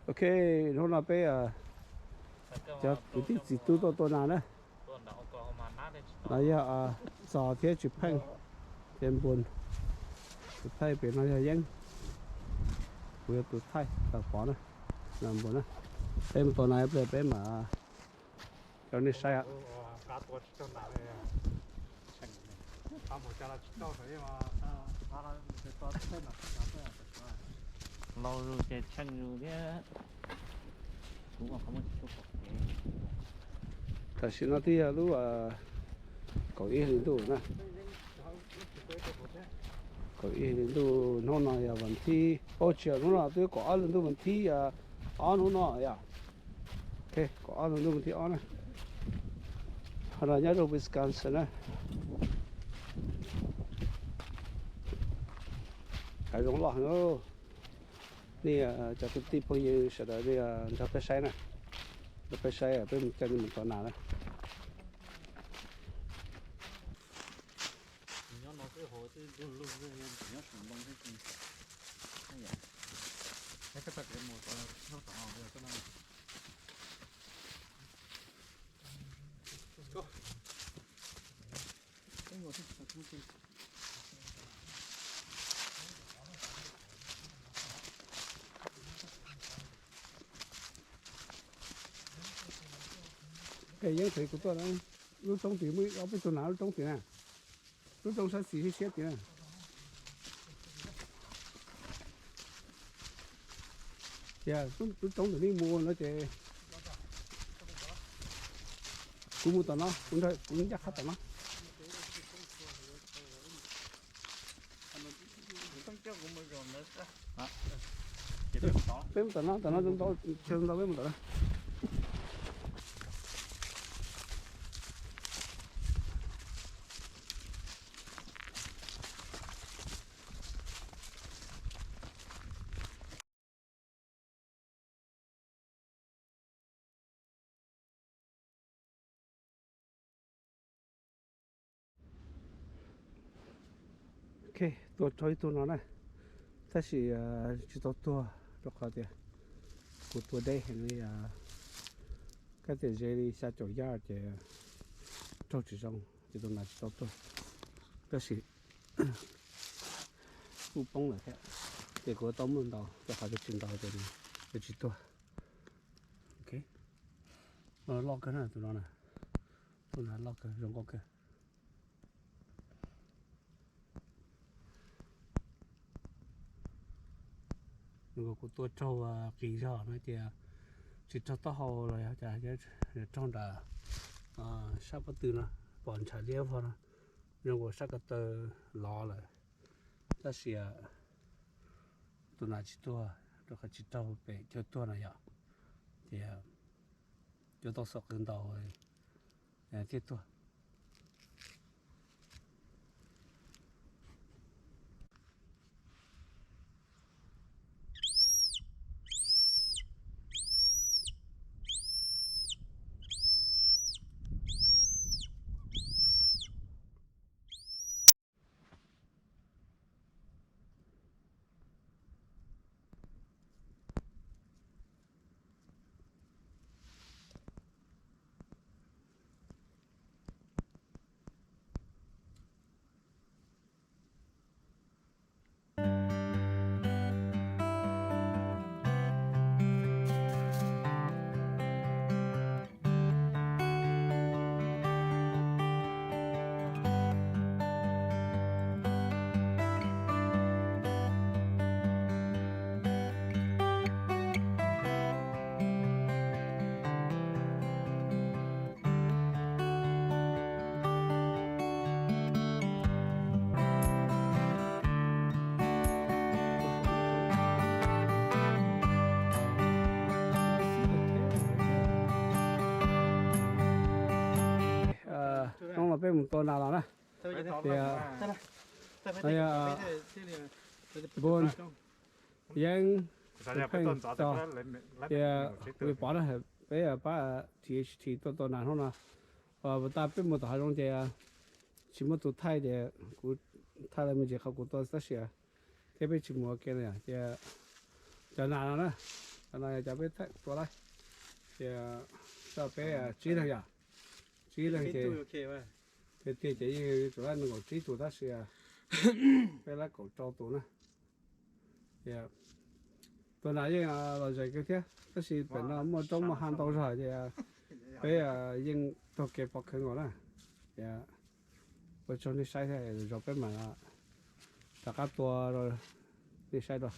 Ok, hnub no peb cov kwv tij txiv tub tuaj tua nas na. No yog Txos thiab Tsis Pheej thiab Npun. Tus thaij pem no yog Yeeb, kuv yog tus thaij tau pov na. Npun na, peb mus tua nas ib pliag peb mam coj nej saib. Laus zus ces tsheej zus thiab. Tam sim no twb yog lub kaum ib hli ntuj na. Kaum ib hli ntuj, hnub no yog vas thib, ua tsis yog hnub no twb kaum ob hli ntuj vas thib ob hnub no yom. Ok, kaum ob hli ntuj vas thib ob na. Qhov no nyob rau Wisconsin na. Hav zoov loj heev. Nej cov kwv tij phooj ywg sawv daws nrog peb saib na, nrog peb saib peb mus coj nej mus tua nas na. Yeeb, kuv tuaj lub roob tim, muaj ob peb tug nas lub roob tim na. Lub roob sab xis siab siab tim na. Tias lub roob ntawm nej mus no ces kuv mus tom no, kuv ncaj qha tom no. Peb mus tom no, tom no ntau, chaw ntau peb mus tom no. Ok, tua raug ib tug no na, tab sis tsis tau tuag rau qhov tias kuv tua deb heev li, kab tias ze li xya caum yard ces raug tsis zoo, ces tus nas tsis tau tuag. Tab sis kuj poob lawm thiab, ces kuv tau muab ntaus rau qhov tias tsis ntaus ces tsis tuag. Ok, loj kawg na tus no na, tus nas loj kawg, zoo nkauj kawg. Nws kuj tua raug qis zog no ces tsis raug taub hau los yog cas, raug nram sab pob tw no, pom ntshav liab vog no, zoo nkaus sab ko taw lov lawm. Tab sis tus nas tsis tuag rau qhov tsis raug pem chaw tuag no yom, ces yuav tau xov qws ntaus thiaj tuag. Hnub no peb mus tua nas los na. Tias no yog Npun, Yeeb, Txiv Pheej, Txos, tias kuv pov na, peb pab T H T tuaj tua nas hnub no. Puas tas peb mus tom hav zoov ces tsis muaj tus thaij ces kuv thaij los me ntsis qhov kuv tua tab sis thiab peb tsis mus ua ke no yom, ces cov nas no na, No yog cov peb tua lawm, ces tau peb tsib leeg yom, tsib leeg ces tiag tiag ces yeej tsuas yog nees nkaum tsib tus tab sis peb lawv kaum rau tus na. Tus nas yeej lom zem kawg thiab tab sis pem no muaj roob muaj hav ntau zog ces peb yeej taug kev pov khawv nkaus na. Ua tsaug nej saib thiab, zaum peb mam rov qab tua nej saib dua.